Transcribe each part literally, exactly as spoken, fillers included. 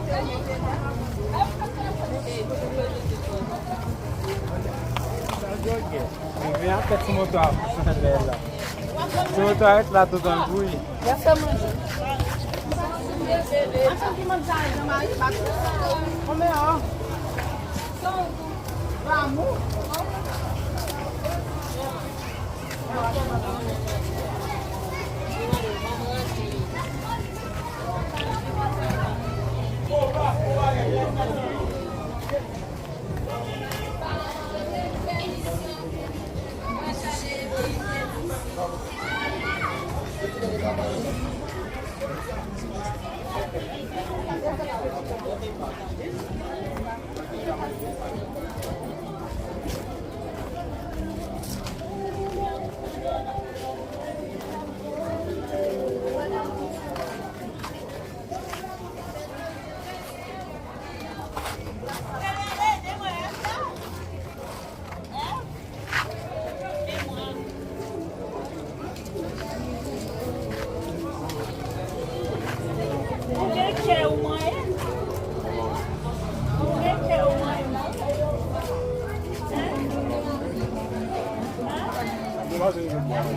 Sa jògè. Men men afè ti moto a lè la. Ti moto a ret la tout an bri. Y ap fè manje. Kòman an? Ou gen kè ou manyen? Ou gen kè ou manyen? Hein? Hein? Ou pase mwen nan.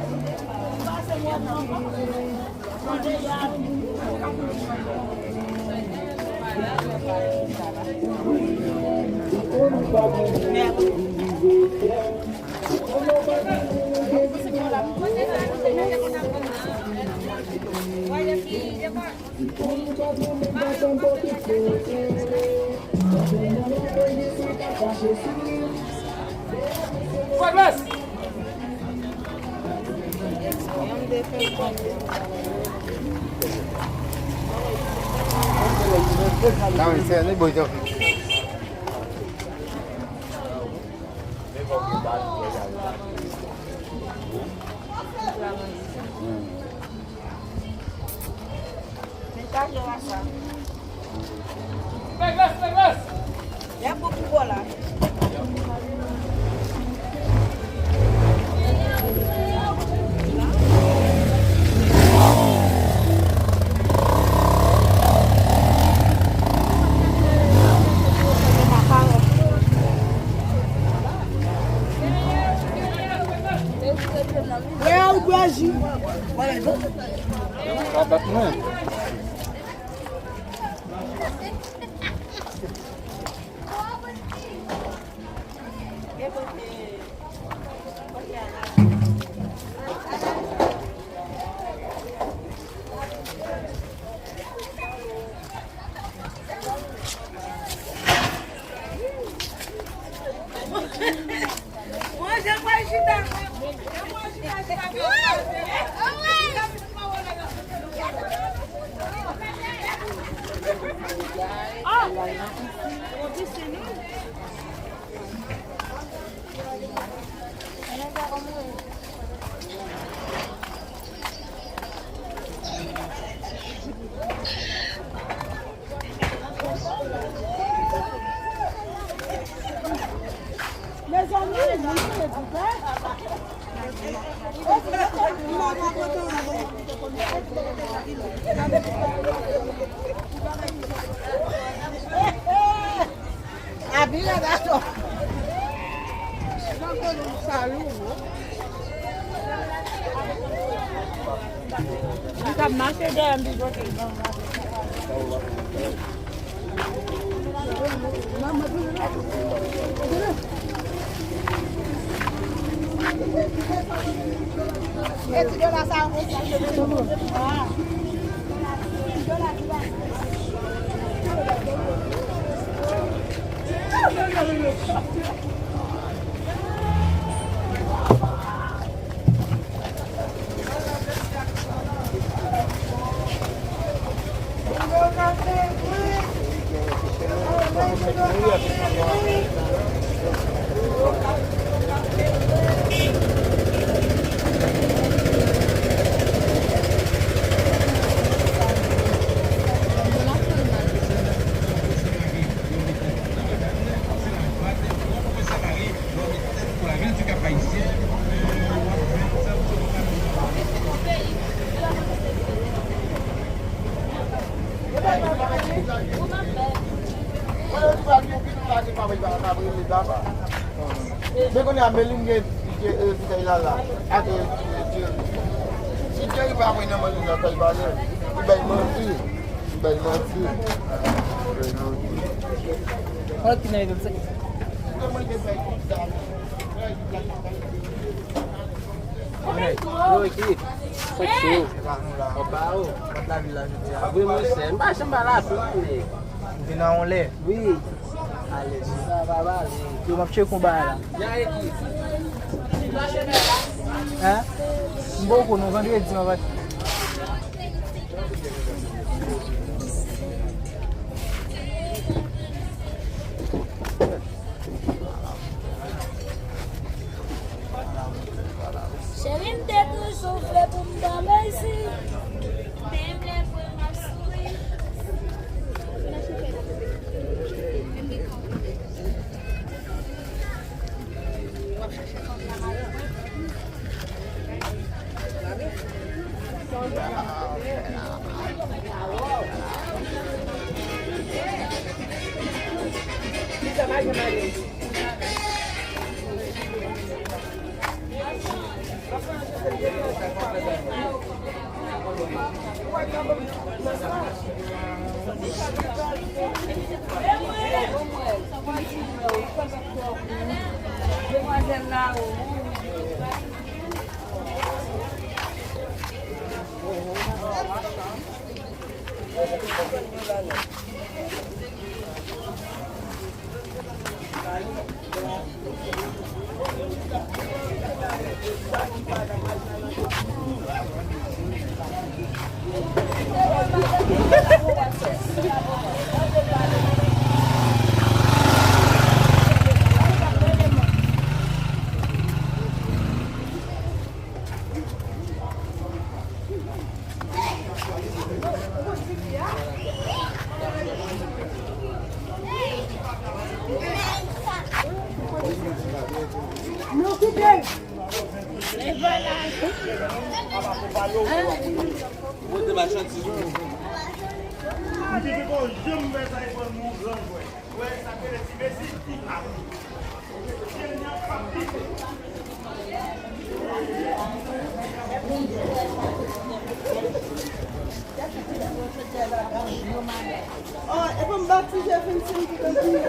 Fè glas, fè glas! Y ap bon pou bò la. Lè ou bwè ji. Sa bat mwen. Abi la dato. Li t ap mache dèyè m pi kote l. Mwen yo di pa gen okenn bagay pa bay pa pa rele papa. Men kounye a Melin gen gen, eh, boutèy la la. Ak, eh, Jerry. Si Jerry pa voye nan Melin nan kay valè, li bay manti. Li bay manti. Li bay manti. Wòl ki nan ekip sa. Yo, ekip. Fòk cho. Anba ou. Kont lavil la jodi a. Wi, monchè. M pa janm ba lapli, men. Ou vin a yon lè. Wi. Alèz. Sa va, va ale. Yo, m ap tcheke yon bagay la. Ya, ekip. Hein? M poko, non, vandredi, m ap achte. Cheri, m te toujou vle pou m ba Mezi. Men m leve m ap souri. W ap chache fanm la madanm. Demwazèl la, o. Nou kite. Mwen te pa chanti. M te gen pou janm fè sa e pran nou gran jwè. Wè, sa k rele ti Mezi. Oh, e pou m batize Vincent ki konn priye.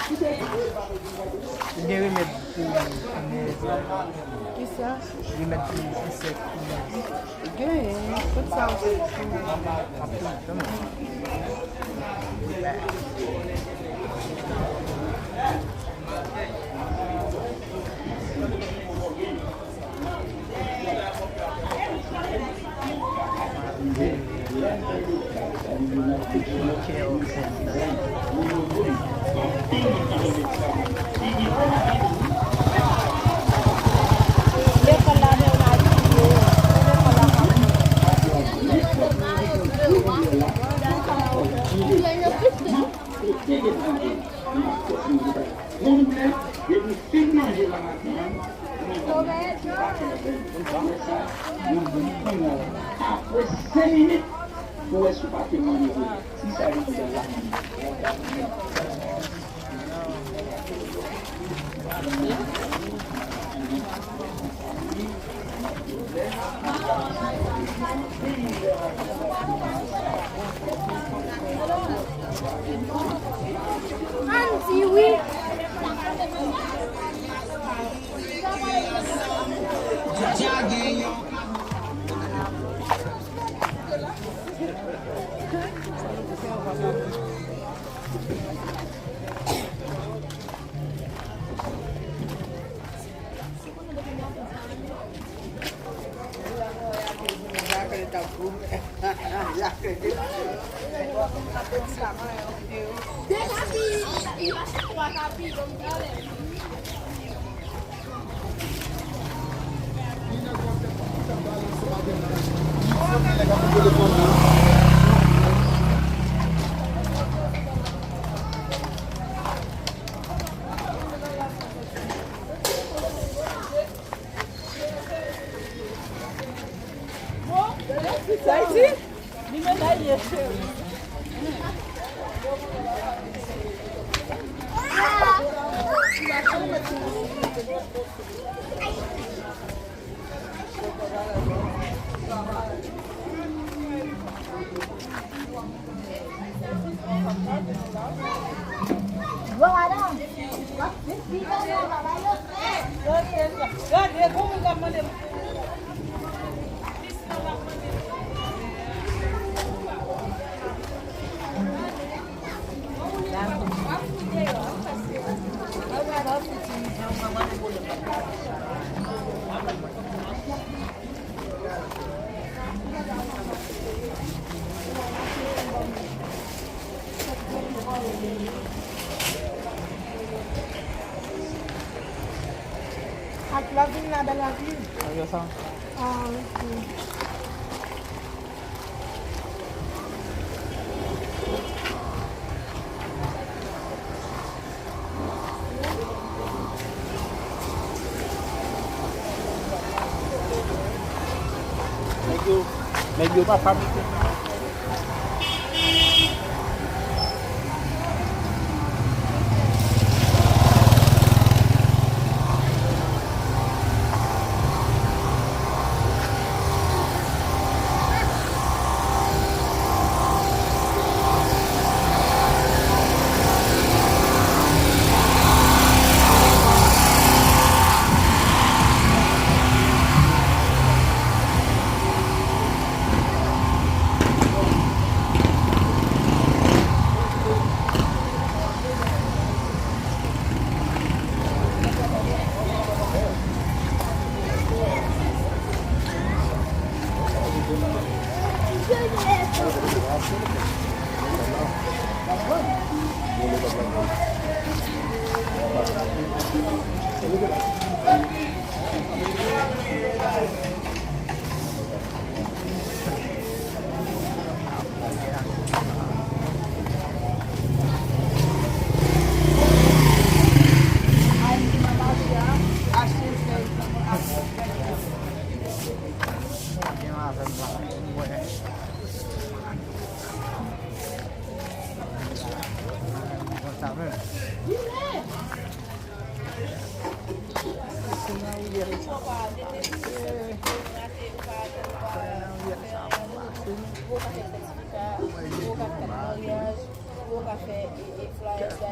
Ou gen remèd pou, pou nèz? Kisa? Remèd pou, pou sèk, pou nèz. Gen, tout sa ou sèk. Moun mwen, depi fin manje la maten an, mwen pa fè anyen. Apre sa, mwen vin kounye a la. Apre senk minit, ou wè si w pa te manje vre. Si sa vin di la, Ann di wi. Sa iti? Li menm la ye, cheri. Gade, gon moun k ap mande m. Ak la vin la bèl la vin. Sa vle sa? Ah, ok. Nèg yo, nèg yo pa fabrike.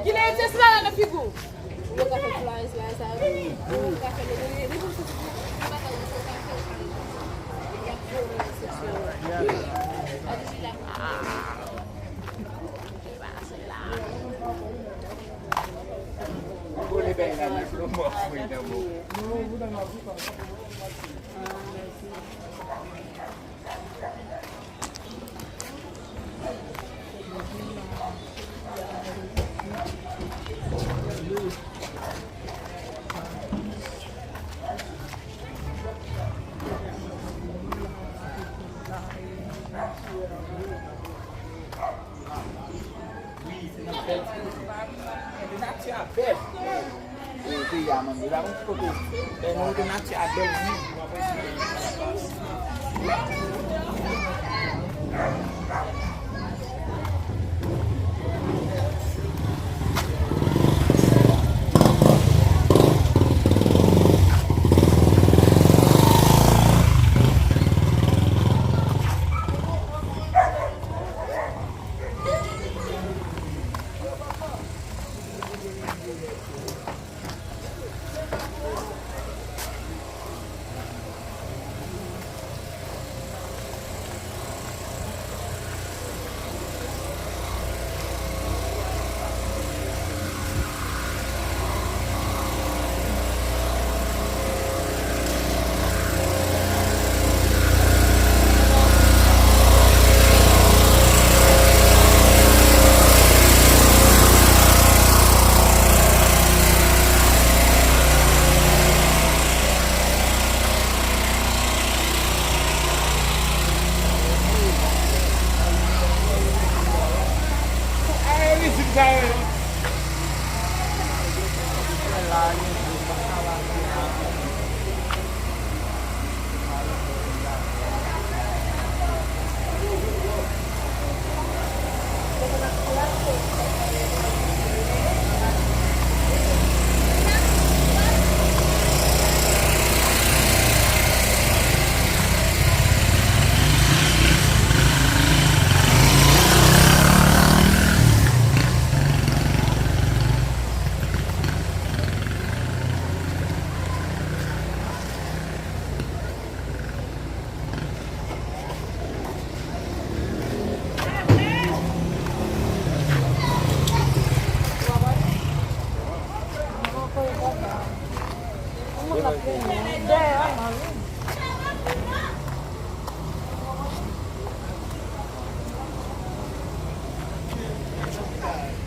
Kilè te sila la nan figi w? Nati a bèl. Peyi a, manmi, la, yon ti kote. Bèl, nou te nati a bèl, wi.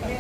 Yon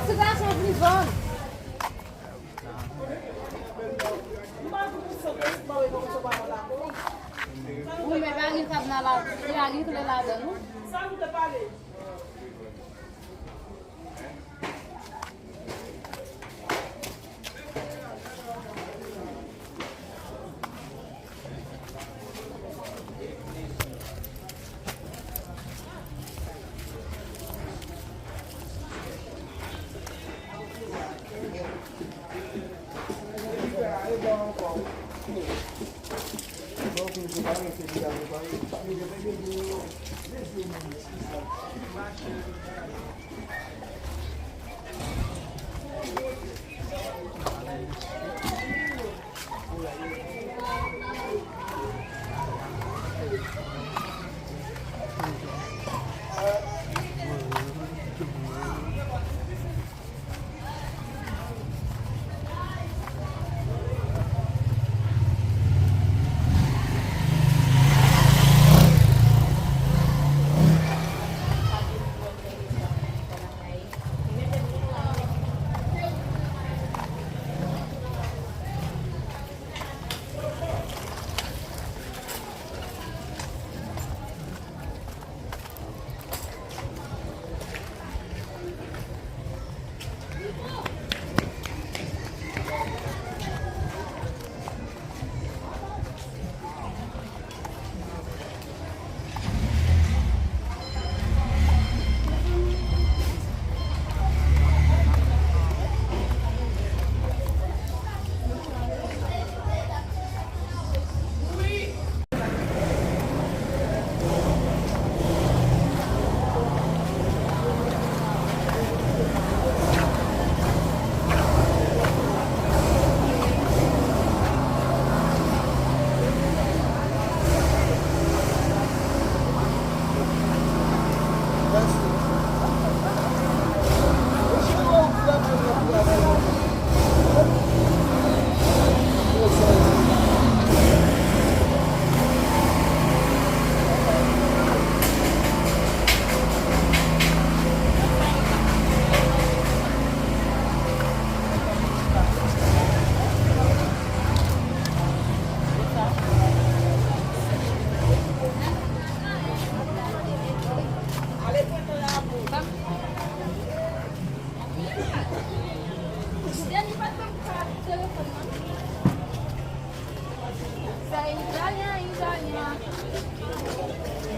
ti gason vin vann. Wi, men pa gen kab nan la, pa gen kle ladan, non.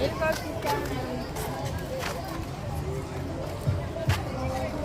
Li pa pi kalme.